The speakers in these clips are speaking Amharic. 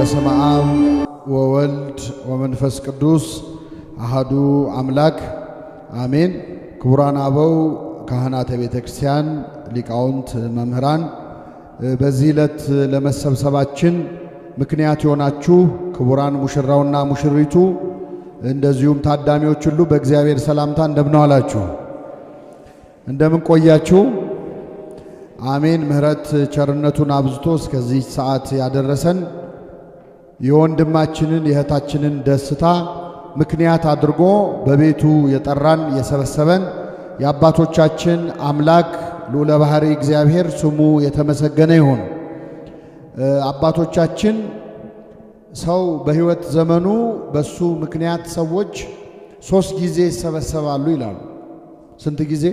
በስመ አብ ወወልድ ወመንፈስ ቅዱስ አሐዱ አምላክ አሜን። ክቡራን አበው ካህናተ ቤተ ክርስቲያን፣ ሊቃውንት፣ መምህራን፣ በዚህ ዕለት ለመሰብሰባችን ምክንያት የሆናችሁ ክቡራን ሙሽራውና ሙሽሪቱ እንደዚሁም ታዳሚዎች ሁሉ በእግዚአብሔር ሰላምታ እንደምን ዋላችሁ? እንደምን ቆያችሁ? አሜን። ምሕረት ቸርነቱን አብዝቶ እስከዚህ ሰዓት ያደረሰን የወንድማችንን የእህታችንን ደስታ ምክንያት አድርጎ በቤቱ የጠራን የሰበሰበን የአባቶቻችን አምላክ ልዑለ ባሕሪ እግዚአብሔር ስሙ የተመሰገነ ይሁን። አባቶቻችን ሰው በሕይወት ዘመኑ በሱ ምክንያት ሰዎች 3 ጊዜ ይሰበሰባሉ ይላሉ። ስንት ጊዜ?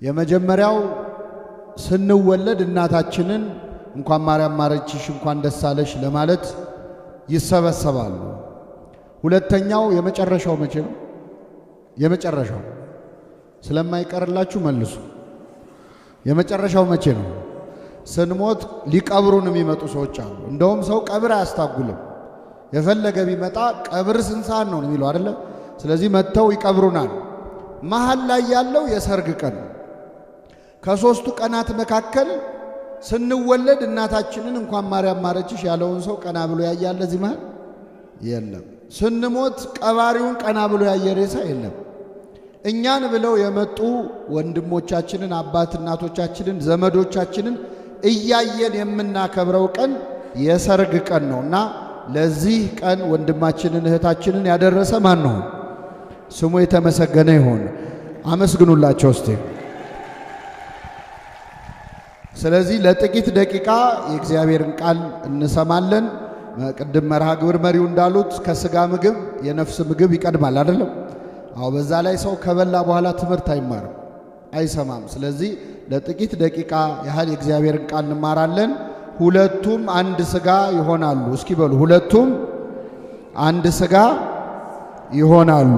የመጀመሪያው ስንወለድ እናታችንን እንኳን ማርያም ማረችሽ እንኳን ደስ አለሽ ለማለት ይሰበሰባሉ። ሁለተኛው የመጨረሻው መቼ ነው? የመጨረሻው ስለማይቀርላችሁ መልሱ። የመጨረሻው መቼ ነው? ስንሞት ሊቀብሩን የሚመጡ ሰዎች አሉ። እንደውም ሰው ቀብር አያስታጉልም። የፈለገ ቢመጣ ቀብር ስንት ሰዓት ነው የሚለው አይደለ? ስለዚህ መጥተው ይቀብሩናል። መሃል ላይ ያለው የሰርግ ቀን ነው። ከሶስቱ ቀናት መካከል ስንወለድ እናታችንን እንኳን ማርያም ማረችሽ ያለውን ሰው ቀና ብሎ ያያለ እዚህ መሃል የለም። ስንሞት ቀባሪውን ቀና ብሎ ያየ ሬሳ የለም። እኛን ብለው የመጡ ወንድሞቻችንን፣ አባት እናቶቻችንን፣ ዘመዶቻችንን እያየን የምናከብረው ቀን የሰርግ ቀን ነውና ለዚህ ቀን ወንድማችንን እህታችንን ያደረሰ ማን ነው? ስሙ የተመሰገነ ይሁን። አመስግኑላቸው እስቲ። ስለዚህ ለጥቂት ደቂቃ የእግዚአብሔርን ቃል እንሰማለን። ቅድም መርሃ ግብር መሪው እንዳሉት ከስጋ ምግብ የነፍስ ምግብ ይቀድማል አይደለም? አዎ፣ በዛ ላይ ሰው ከበላ በኋላ ትምህርት አይማርም፣ አይሰማም። ስለዚህ ለጥቂት ደቂቃ ያህል የእግዚአብሔርን ቃል እንማራለን። ሁለቱም አንድ ስጋ ይሆናሉ። እስኪ በሉ ሁለቱም አንድ ስጋ ይሆናሉ።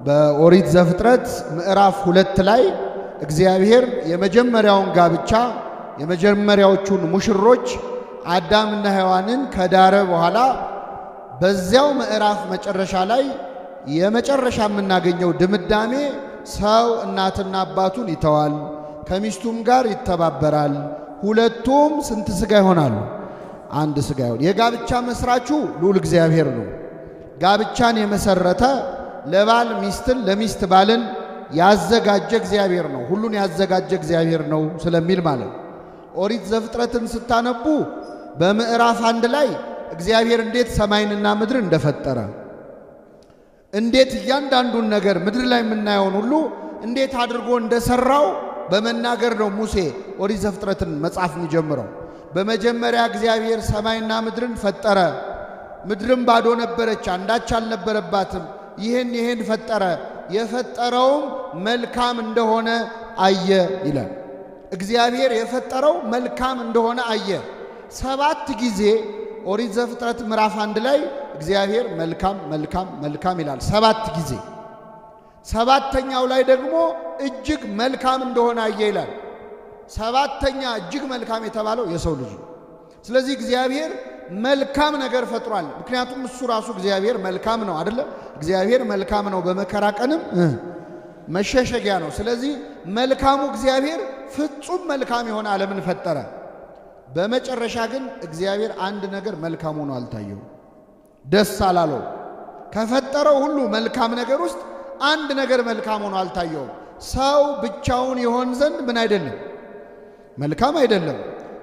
በኦሪት ዘፍጥረት ምዕራፍ 2 ላይ እግዚአብሔር የመጀመሪያውን ጋብቻ የመጀመሪያዎቹን ሙሽሮች አዳምና ሔዋንን ከዳረ በኋላ በዚያው ምዕራፍ መጨረሻ ላይ የመጨረሻ የምናገኘው ድምዳሜ ሰው እናትና አባቱን ይተዋል፣ ከሚስቱም ጋር ይተባበራል፣ ሁለቱም ስንት ስጋ ይሆናሉ? አንድ ስጋ ይሆናል። የጋብቻ መስራቹ ልዑል እግዚአብሔር ነው። ጋብቻን የመሰረተ ለባል ሚስትን ለሚስት ባልን ያዘጋጀ እግዚአብሔር ነው። ሁሉን ያዘጋጀ እግዚአብሔር ነው ስለሚል ማለት ነው። ኦሪት ዘፍጥረትን ስታነቡ በምዕራፍ 1 ላይ እግዚአብሔር እንዴት ሰማይንና ምድር እንደፈጠረ፣ እንዴት እያንዳንዱን ነገር ምድር ላይ የምናየውን ሁሉ እንዴት አድርጎ እንደሰራው በመናገር ነው ሙሴ ኦሪት ዘፍጥረትን መጻፍ የሚጀምረው። በመጀመሪያ እግዚአብሔር ሰማይና ምድርን ፈጠረ፣ ምድርም ባዶ ነበረች፣ አንዳች አልነበረባትም። ይህን ፈጠረ፣ የፈጠረውም መልካም እንደሆነ አየ ይላል። እግዚአብሔር የፈጠረው መልካም እንደሆነ አየ። 7 ጊዜ ኦሪት ዘፍጥረት ምዕራፍ 1 ላይ እግዚአብሔር መልካም መልካም መልካም ይላል 7 ጊዜ። 7ኛው ላይ ደግሞ እጅግ መልካም እንደሆነ አየ ይላል። 7ኛ እጅግ መልካም የተባለው የሰው ልጅ ነው። ስለዚህ እግዚአብሔር መልካም ነገር ፈጥሯል። ምክንያቱም እሱ ራሱ እግዚአብሔር መልካም ነው አይደለ? እግዚአብሔር መልካም ነው፣ በመከራ ቀንም መሸሸጊያ ነው። ስለዚህ መልካሙ እግዚአብሔር ፍጹም መልካም የሆነ ዓለምን ፈጠረ። በመጨረሻ ግን እግዚአብሔር አንድ ነገር መልካም ሆኖ አልታየው፣ ደስ አላለው። ከፈጠረው ሁሉ መልካም ነገር ውስጥ አንድ ነገር መልካም ሆኖ አልታየውም። ሰው ብቻውን ይሆን ዘንድ ምን አይደለም፣ መልካም አይደለም።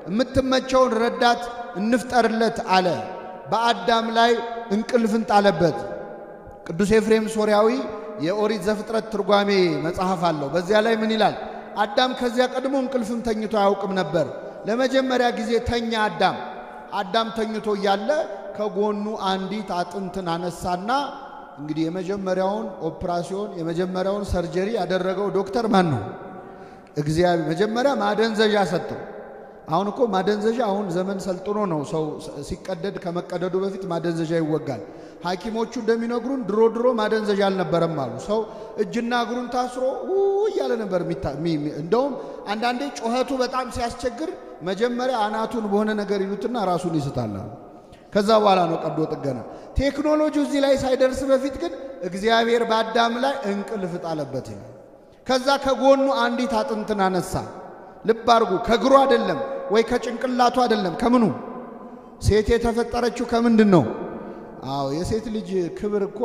የምትመቸውን ረዳት እንፍጠርለት አለ። በአዳም ላይ እንቅልፍን ጣለበት። ቅዱስ ኤፍሬም ሶርያዊ የኦሪት ዘፍጥረት ትርጓሜ መጽሐፍ አለው። በዚያ ላይ ምን ይላል? አዳም ከዚያ ቀድሞ እንቅልፍም ተኝቶ አያውቅም ነበር። ለመጀመሪያ ጊዜ ተኛ አዳም። አዳም ተኝቶ እያለ ከጎኑ አንዲት አጥንትን አነሳና እንግዲህ የመጀመሪያውን ኦፕራሲዮን የመጀመሪያውን surgery ያደረገው ዶክተር ማን ነው? እግዚአብሔር። መጀመሪያ ማደንዘዣ ሰጠው። አሁን እኮ ማደንዘዣ አሁን ዘመን ሰልጥኖ ነው ሰው ሲቀደድ ከመቀደዱ በፊት ማደንዘዣ ይወጋል። ሐኪሞቹ እንደሚነግሩን ድሮ ድሮ ማደንዘዣ አልነበረም አሉ። ሰው እጅና እግሩን ታስሮ እያለ ነበር። እንደውም አንዳንዴ ጮኸቱ በጣም ሲያስቸግር መጀመሪያ አናቱን በሆነ ነገር ይሉትና ራሱን ይስታል። ከዛ በኋላ ነው ቀዶ ጥገና። ቴክኖሎጂው እዚህ ላይ ሳይደርስ በፊት ግን እግዚአብሔር በአዳም ላይ እንቅልፍ ጣለበት ይላል። ከዛ ከጎኑ አንዲት አጥንትን አነሳ። ልብ አድርጉ፣ ከእግሩ አይደለም ወይ ከጭንቅላቱ አይደለም፣ ከምኑ? ሴት የተፈጠረችው ከምንድን ነው? አዎ የሴት ልጅ ክብር እኮ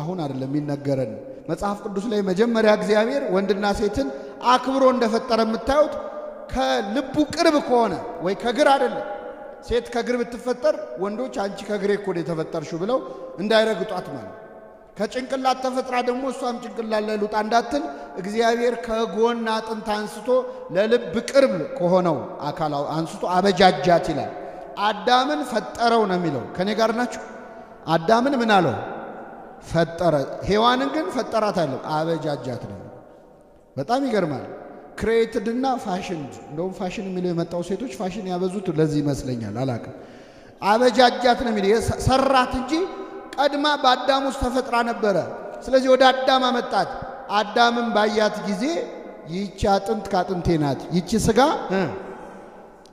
አሁን አይደለም የሚነገረን። መጽሐፍ ቅዱስ ላይ መጀመሪያ እግዚአብሔር ወንድና ሴትን አክብሮ እንደፈጠረ የምታዩት ከልቡ ቅርብ ከሆነ ወይ ከግር አይደለም። ሴት ከግር ብትፈጠር ወንዶች አንቺ ከግሬ እኮ ነው የተፈጠርሽው ብለው እንዳይረግጧት ማለት። ከጭንቅላት ተፈጥራ ደግሞ እሷም ጭንቅላት ላይ ልውጣ እንዳትል እግዚአብሔር ከጎን አጥንት አንስቶ ለልብ ቅርብ ከሆነው አካል አንስቶ አበጃጃት ይላል። አዳምን ፈጠረው ነው የሚለው። ከኔ ጋር ናችሁ? አዳምን ምን አለው? ፈጠረ። ሔዋንን ግን ፈጠራት አይደለም፣ አበጃጃት ነው። በጣም ይገርማል። Created እና fashioned። እንደውም ፋሽን የሚለው የመጣው ሴቶች ፋሽን ያበዙት ለዚህ ይመስለኛል፣ አላቅም። አበጃጃት ነው የሚለው፣ ሰራት እንጂ ቀድማ በአዳም ውስጥ ተፈጥራ ነበረ። ስለዚህ ወደ አዳም አመጣት። አዳምን ባያት ጊዜ ይቺ አጥንት ከአጥንቴ ናት፣ ይቺ ስጋ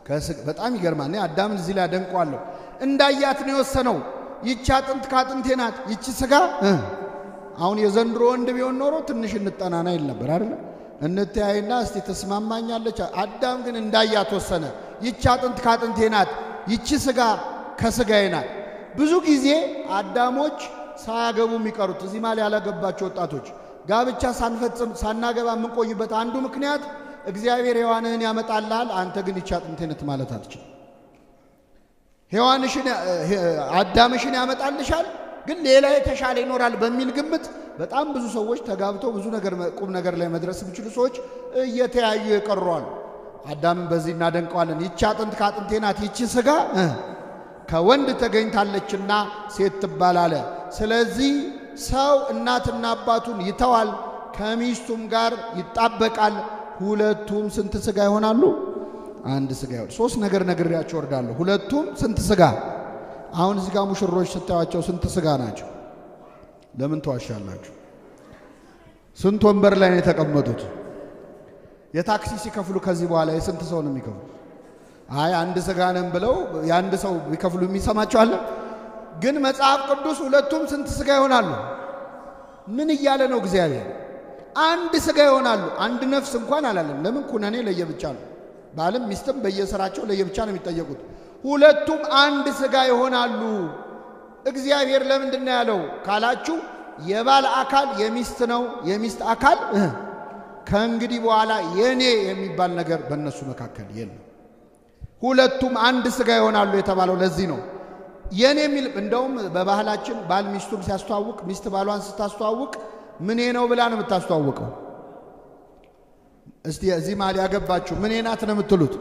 ከስጋ። በጣም ይገርማል። እኔ አዳምን እዚህ ላይ አደንቀዋለሁ። እንዳያት ነው የወሰነው። ይቺ አጥንት ከአጥንቴ ናት፣ ይቺ ስጋ። አሁን የዘንድሮ ወንድ ቢሆን ኖሮ ትንሽ እንጠናና ይል ነበር አይደል? እንተያይና እስቲ ተስማማኛለች። አዳም ግን እንዳያት ወሰነ። ይቺ አጥንት ከአጥንቴ ናት፣ ይቺ ስጋ ከስጋዬ ናት። ብዙ ጊዜ አዳሞች ሳያገቡ የሚቀሩት እዚህ ማል ያላገባቸው ወጣቶች ጋብቻ ሳንፈጽም ሳናገባ የምንቆይበት አንዱ ምክንያት እግዚአብሔር ሔዋንህን ያመጣልሃል፣ አንተ ግን ይቺ አጥንቴ ናት ማለት አትችልም። ሔዋንሽን አዳምሽን ያመጣልሻል፣ ግን ሌላ የተሻለ ይኖራል በሚል ግምት በጣም ብዙ ሰዎች ተጋብተው ብዙ ነገር ቁም ነገር ላይ መድረስ የሚችሉ ሰዎች እየተያዩ የቀሩ አሉ። አዳምን በዚህ እናደንቀዋለን። ይቺ አጥንት ከአጥንቴ ናት፣ ይቺ ስጋ ከወንድ ተገኝታለችና ሴት ትባላለ። ስለዚህ ሰው እናትና አባቱን ይተዋል፣ ከሚስቱም ጋር ይጣበቃል። ሁለቱም ስንት ስጋ ይሆናሉ? አንድ ስጋ ይሆናሉ። ሶስት ነገር ነግሬያቸው እወርዳለሁ። ሁለቱም ስንት ስጋ? አሁን እዚህ ጋር ሙሽሮች ስታዩአቸው ስንት ስጋ ናቸው? ለምን ተዋሻላችሁ? ስንት ወንበር ላይ ነው የተቀመጡት? የታክሲ ሲከፍሉ ከዚህ በኋላ የስንት ሰው ነው የሚከፍሉት? አይ አንድ ስጋ ነን ብለው የአንድ ሰው ቢከፍሉ የሚሰማቸው አለ? ግን መጽሐፍ ቅዱስ ሁለቱም ስንት ስጋ ይሆናሉ? ምን እያለ ነው እግዚአብሔር? አንድ ስጋ ይሆናሉ። አንድ ነፍስ እንኳን አላለም። ለምን? ኩነኔ ለየብቻ ነው። ባልም ሚስትም በየስራቸው ለየብቻ ነው የሚጠየቁት። ሁለቱም አንድ ስጋ ይሆናሉ። እግዚአብሔር ለምንድን ነው ያለው ካላችሁ የባል አካል የሚስት ነው፣ የሚስት አካል ከእንግዲህ በኋላ የኔ የሚባል ነገር በእነሱ መካከል የለም። ሁለቱም አንድ ስጋ ይሆናሉ የተባለው ለዚህ ነው። የኔ የሚል እንደውም በባህላችን ባል ሚስቱን ሲያስተዋውቅ ሚስት ባሏን ስታስተዋውቅ ምኔ ነው ብላ ነው የምታስተዋውቀው። እስቲ እዚህ መሃል ያገባችሁ ምኔ ናት ነው የምትሉት?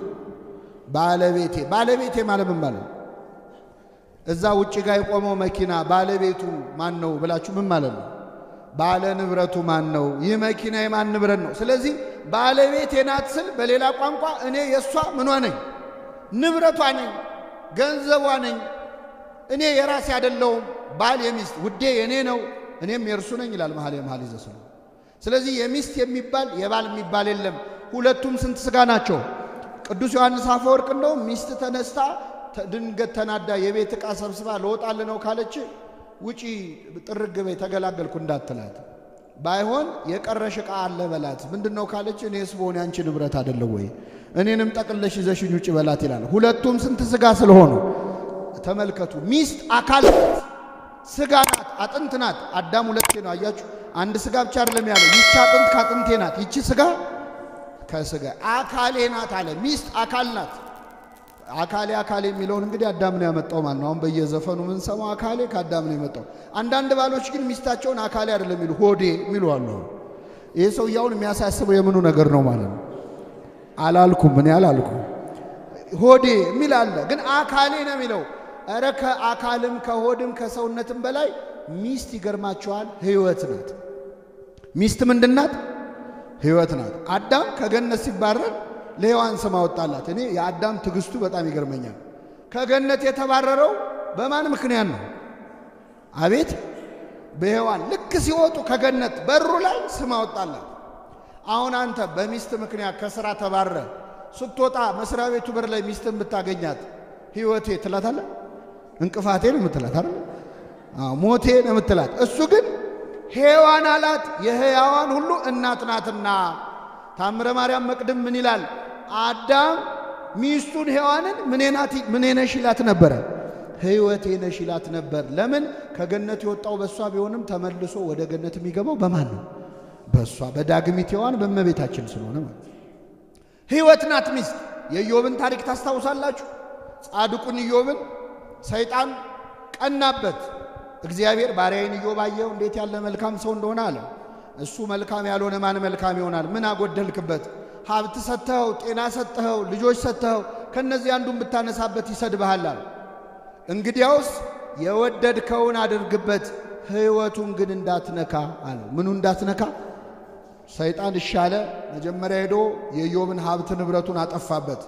ባለቤቴ። ባለቤቴ ማለት ምን ማለት ነው? እዛ ውጭ ጋር የቆመው መኪና ባለቤቱ ማን ነው ብላችሁ ምን ማለት ነው? ባለ ንብረቱ ማን ነው? ይህ መኪና የማን ንብረት ነው? ስለዚህ ባለቤቴ ናት ስል በሌላ ቋንቋ እኔ የእሷ ምኗ ነኝ? ንብረቷ ነኝ፣ ገንዘቧ ነኝ። እኔ የራሴ አይደለሁም። ባል የሚስት ውዴ የኔ ነው እኔም የእርሱ ነኝ ይላል መኃልየ መኃልይ ዘሰሎሞን። ስለዚህ የሚስት የሚባል የባል የሚባል የለም። ሁለቱም ስንት ስጋ ናቸው? ቅዱስ ዮሐንስ አፈወርቅ እንደውም ሚስት ተነስታ ድንገት ተናዳ የቤት ዕቃ ሰብስባ ልወጣልህ ነው ካለች ውጪ ጥርግ በይ ተገላገልኩ እንዳትላት፣ ባይሆን የቀረሽ ዕቃ አለ በላት። ምንድነው ካለች እኔስ ብሆን ያንቺ ንብረት አይደለም ወይ እኔንም ጠቅለሽ ይዘሽኝ ውጪ በላት ይላል። ሁለቱም ስንት ስጋ ስለሆኑ ተመልከቱ። ሚስት አካል ናት፣ ስጋ ናት፣ አጥንት ናት። አዳም ሁለቴ ነው አያችሁ። አንድ ስጋ ብቻ አይደለም ያለው። ይቺ አጥንት ከአጥንቴ ናት፣ ይቺ ስጋ ከስጋ አካሌ ናት አለ። ሚስት አካል ናት። አካሌ አካሌ የሚለውን እንግዲህ አዳም ነው ያመጣው ማለት ነው። አሁን በየዘፈኑ ምን ሰማው አካሌ ከአዳም ነው የመጣው። አንዳንድ ባሎች ግን ሚስታቸውን አካሌ አይደለም የሚሉ ሆዴ የሚሉ አሉ። ይሄ ሰውዬውን የሚያሳስበው የምኑ ነገር ነው ማለት ነው? አላልኩም እኔ አላልኩም። ሆዴ የሚል አለ፣ ግን አካሌ ነው የሚለው። ኧረ ከአካልም ከሆድም ከሰውነትም በላይ ሚስት ይገርማቸዋል፣ ህይወት ናት። ሚስት ምንድናት? ህይወት ናት። አዳም ከገነት ሲባረር ለሔዋን ስም አወጣላት። እኔ የአዳም ትዕግስቱ በጣም ይገርመኛል። ከገነት የተባረረው በማን ምክንያት ነው? አቤት በሔዋን። ልክ ሲወጡ ከገነት በሩ ላይ ስም አወጣላት። አሁን አንተ በሚስት ምክንያት ከስራ ተባረ፣ ስትወጣ መስሪያ ቤቱ በር ላይ ሚስትን ብታገኛት ህይወቴ ትላታለህ? እንቅፋቴ ነው የምትላት አይደል? አዎ ሞቴ ነው የምትላት። እሱ ግን ሔዋን አላት፣ የሕያዋን ሁሉ እናት ናትና። ታምረ ማርያም መቅድም ምን ይላል? አዳም ሚስቱን ሔዋንን ምኔ ነሽ ይላት ነበረ፣ ህይወቴ ነሽ ይላት ነበር። ለምን? ከገነት የወጣው በእሷ ቢሆንም ተመልሶ ወደ ገነት የሚገባው በማን ነው? በእሷ በዳግሚት ሔዋን በእመቤታችን ስለሆነ ማለት ህይወት ናት ሚስት። የኢዮብን ታሪክ ታስታውሳላችሁ? ጻድቁን ኢዮብን ሰይጣን ቀናበት። እግዚአብሔር ባሪያዬን ኢዮብ አየው እንዴት ያለ መልካም ሰው እንደሆነ አለ። እሱ መልካም ያልሆነ ማን መልካም ይሆናል? ምን አጎደልክበት? ሀብት ሰጥተኸው፣ ጤና ሰጥተኸው፣ ልጆች ሰጥተኸው፣ ከነዚህ አንዱን ብታነሳበት ይሰድብሃል አለ። እንግዲያውስ የወደድከውን አድርግበት፣ ህይወቱን ግን እንዳትነካ አለው። ምኑ እንዳትነካ? ሰይጣን እሺ አለ። መጀመሪያ ሄዶ የኢዮብን ሀብት ንብረቱን አጠፋበት።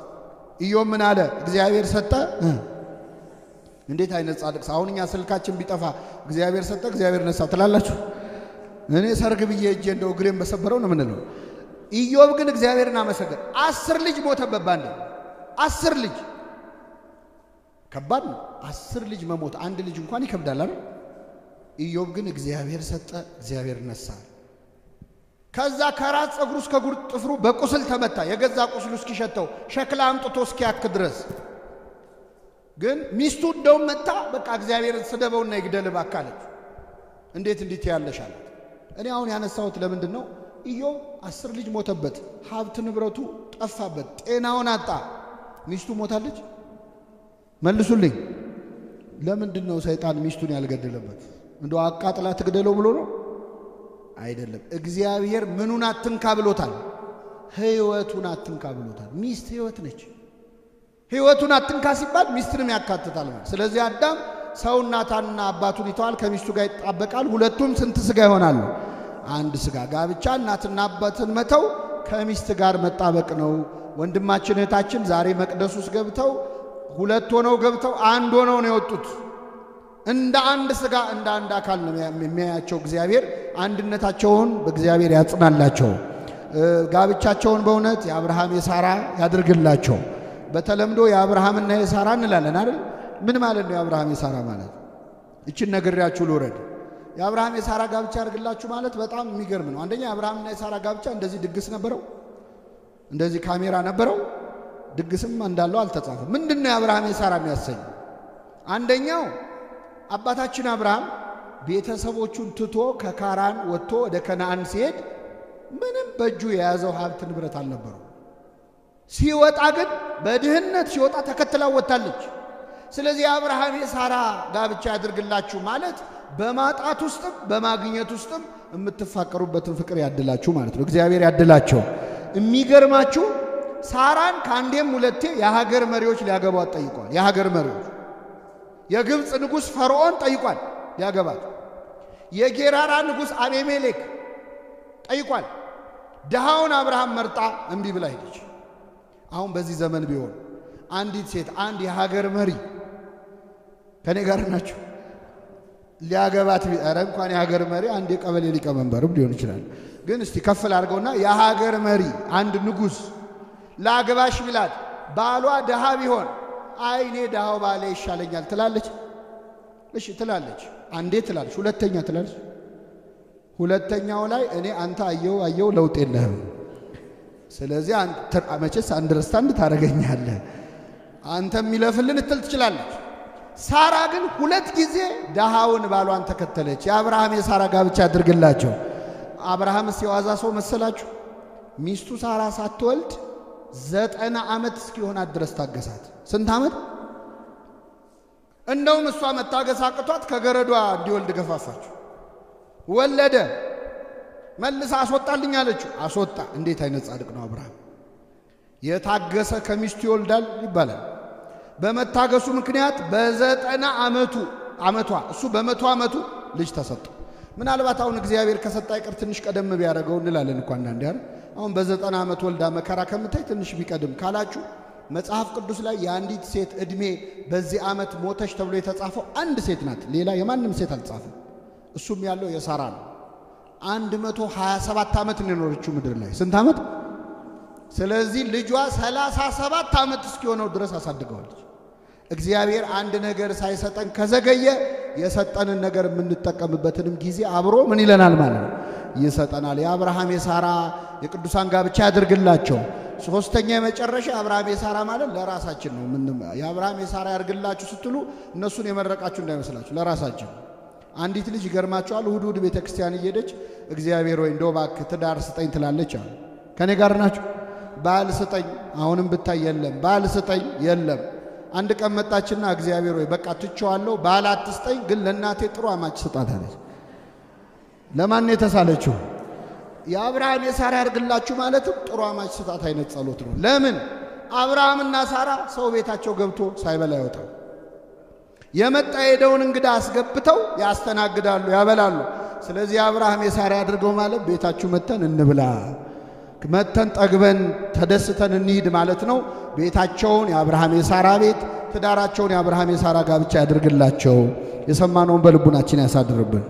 ኢዮብ ምን አለ? እግዚአብሔር ሰጠ። እንዴት አይነት ጻድቅ! አሁን እኛ ስልካችን ቢጠፋ እግዚአብሔር ሰጠ እግዚአብሔር ነሳ ትላላችሁ? እኔ ሰርግ ብዬ እጄ እንደው እግሬን በሰበረው ነው የምንለው። ኢዮብ ግን እግዚአብሔርን አመሰገነ። 10 ልጅ ሞተበት ባንዴ። 10 ልጅ ከባድ ነው። 10 ልጅ መሞት አንድ ልጅ እንኳን ይከብዳል አይደል? ኢዮብ ግን እግዚአብሔር ሰጠ እግዚአብሔር ነሳ። ከዛ ከራስ ፀጉሩ እስከ እግር ጥፍሩ በቁስል ተመታ። የገዛ ቁስሉ እስኪሸተው ሸክላ አምጥቶ እስኪያክ ድረስ። ግን ሚስቱ እንደውም መታ በቃ እግዚአብሔርን ስደበውና ይግደል እባክህ አለች። እንዴት እንዲት ያለሽ አላት። እኔ አሁን ያነሳሁት ለምንድን ነው? ኢዮብ 10 ልጅ ሞተበት፣ ሀብት ንብረቱ ጠፋበት፣ ጤናውን አጣ። ሚስቱ ሞታለች? መልሱልኝ። ለምንድን ነው ሰይጣን ሚስቱን ያልገደለበት? እንደው አቃጥላ ትግደለው ብሎ ነው? አይደለም። እግዚአብሔር ምኑን አትንካ ብሎታል? ህይወቱን አትንካ ብሎታል። ሚስት ህይወት ነች። ህይወቱን አትንካ ሲባል ሚስትንም ያካትታል ማለት። ስለዚህ አዳም ሰው እናትና አባቱን ይተዋል፣ ከሚስቱ ጋር ይጣበቃል። ሁለቱም ስንት ስጋ ይሆናሉ? አንድ ስጋ። ጋብቻ እናትና አባትን መተው ከሚስት ጋር መጣበቅ ነው። ወንድማችን እህታችን ዛሬ መቅደስ ውስጥ ገብተው ሁለት ሆነው ገብተው አንድ ሆነው ነው የወጡት። እንደ አንድ ስጋ እንደ አንድ አካል ነው የሚያያቸው እግዚአብሔር። አንድነታቸውን በእግዚአብሔር ያጽናላቸው። ጋብቻቸውን በእውነት የአብርሃም የሳራ ያድርግላቸው። በተለምዶ የአብርሃምና የሳራ እንላለን አይደል? ምን ማለት ነው የአብርሃም የሳራ ማለት? እቺን ነግሬያችሁ ልውረድ። የአብርሃም የሳራ ጋብቻ ያድርግላችሁ ማለት በጣም የሚገርም ነው። አንደኛ የአብርሃምና የሳራ ጋብቻ እንደዚህ ድግስ ነበረው? እንደዚህ ካሜራ ነበረው? ድግስም እንዳለው አልተጻፈም። ምንድነው የአብርሃም የሳራ የሚያሰኝ? አንደኛው አባታችን አብርሃም ቤተሰቦቹን ትቶ ከካራን ወጥቶ ወደ ከነአን ሲሄድ ምንም በእጁ የያዘው ሀብት ንብረት አልነበረው። ሲወጣ ግን በድህነት ሲወጣ ተከትላ ወጣለች። ስለዚህ አብርሃም የሳራ ጋብቻ ያድርግላችሁ ማለት በማጣት ውስጥም በማግኘት ውስጥም የምትፋቀሩበትን ፍቅር ያድላችሁ ማለት ነው። እግዚአብሔር ያድላቸው። የሚገርማችሁ ሳራን ከአንዴም ሁለቴ የሀገር መሪዎች ሊያገቧት ጠይቋል። የሀገር መሪዎች የግብፅ ንጉሥ ፈርዖን ጠይቋል ሊያገባት። የጌራራ ንጉሥ አቤሜሌክ ጠይቋል። ድሃውን አብርሃም መርጣ እምቢ ብላ ሄደች። አሁን በዚህ ዘመን ቢሆን አንዲት ሴት አንድ የሀገር መሪ ከኔ ጋር ናችሁ ሊያገባት፣ ኧረ እንኳን የሀገር መሪ አንድ የቀበሌ ሊቀመንበርም ሊሆን ይችላል። ግን እስቲ ከፍ ላድርገውና የሀገር መሪ አንድ ንጉሥ ላግባሽ ቢላት ባሏ ድሃ ቢሆን አይ እኔ ድሃው ባሌ ይሻለኛል ትላለች? እሺ ትላለች። አንዴ ትላለች፣ ሁለተኛ ትላለች። ሁለተኛው ላይ እኔ አንተ አየው አየው ለውጥ የለህም፣ ስለዚህ መቼስ አንደርስታንድ ታደርገኛለህ፣ አንተ የሚለፍልን እትል ትችላለች። ሳራ ግን ሁለት ጊዜ ድሃውን ባሏን ተከተለች። የአብርሃም የሳራ ጋብቻ ያድርግላቸው። አብርሃምስ የዋዛ ሰው መሰላችሁ? ሚስቱ ሳራ ሳትወልድ 90 ዓመት እስኪሆናት ድረስ ታገሳት። ስንት ዓመት? እንደውም እሷ መታገስ አቅቷት ከገረዷ እንዲወልድ ገፋፋችሁ። ወለደ። መልሳ አስወጣልኝ አለችው። አስወጣ። እንዴት አይነት ጻድቅ ነው አብርሃም! የታገሰ ከሚስቱ ይወልዳል ይባላል። በመታገሱ ምክንያት በ90 ዓመቷ እሱ በ100 ዓመቱ ልጅ ተሰጠው። ምናልባት አሁን እግዚአብሔር ከሰጠ አይቀር ትንሽ ቀደም ቢያደርገው እንላለን እኮ አንዳንዴ አይደል? አሁን በ90 ዓመት ወልዳ መከራ ከምታይ ትንሽ ቢቀድም ካላችሁ መጽሐፍ ቅዱስ ላይ የአንዲት ሴት እድሜ በዚህ ዓመት ሞተች ተብሎ የተጻፈው አንድ ሴት ናት። ሌላ የማንም ሴት አልጻፈም። እሱም ያለው የሳራ ነው። 127 ዓመት ነው የኖረችው ምድር ላይ። ስንት ዓመት? ስለዚህ ልጇ 37 ዓመት እስኪሆነው ድረስ አሳድገዋለች። እግዚአብሔር አንድ ነገር ሳይሰጠን ከዘገየ የሰጠንን ነገር የምንጠቀምበትንም ጊዜ አብሮ ምን ይለናል ማለት ነው ይሰጠናል። የአብርሃም የሳራ የቅዱሳን ጋብቻ ያድርግላቸው። ሶስተኛ የመጨረሻ አብርሃም የሳራ ማለት ለራሳችን ነው። ምን የአብርሃም የሳራ ያድርግላችሁ ስትሉ እነሱን የመረቃችሁ እንዳይመስላችሁ ለራሳችን። አንዲት ልጅ ይገርማቸዋል። እሁድ እሁድ ቤተክርስቲያን እየሄደች እግዚአብሔር ወይ እንደው እባክህ ትዳር ስጠኝ ትላለች አሉ። ከኔ ጋር ናችሁ? ባል ስጠኝ፣ አሁንም ብታይ የለም፣ ባል ስጠኝ የለም። አንድ ቀን መጣችና እግዚአብሔር ወይ በቃ ትቼዋለሁ፣ ባል አትስጠኝ፣ ግን ለእናቴ ጥሩ አማች ስጣት አለች። ለማን ነው የተሳለችው? የአብርሃም የሳራ ያድርግላችሁ ማለትም ጥሩ አማች ስጣት አይነት ጸሎት ነው። ለምን አብርሃምና ሳራ ሰው ቤታቸው ገብቶ ሳይበላ አይወጣም። የመጣ የሄደውን እንግዳ አስገብተው ያስተናግዳሉ፣ ያበላሉ። ስለዚህ አብርሃም የሳራ ያድርገው ማለት ቤታችሁ መተን እንብላ፣ መተን ጠግበን ተደስተን እንሂድ ማለት ነው። ቤታቸውን የአብርሃም የሳራ ቤት፣ ትዳራቸውን የአብርሃም የሳራ ጋብቻ ያድርግላቸው። የሰማነውን በልቡናችን ያሳድርብን።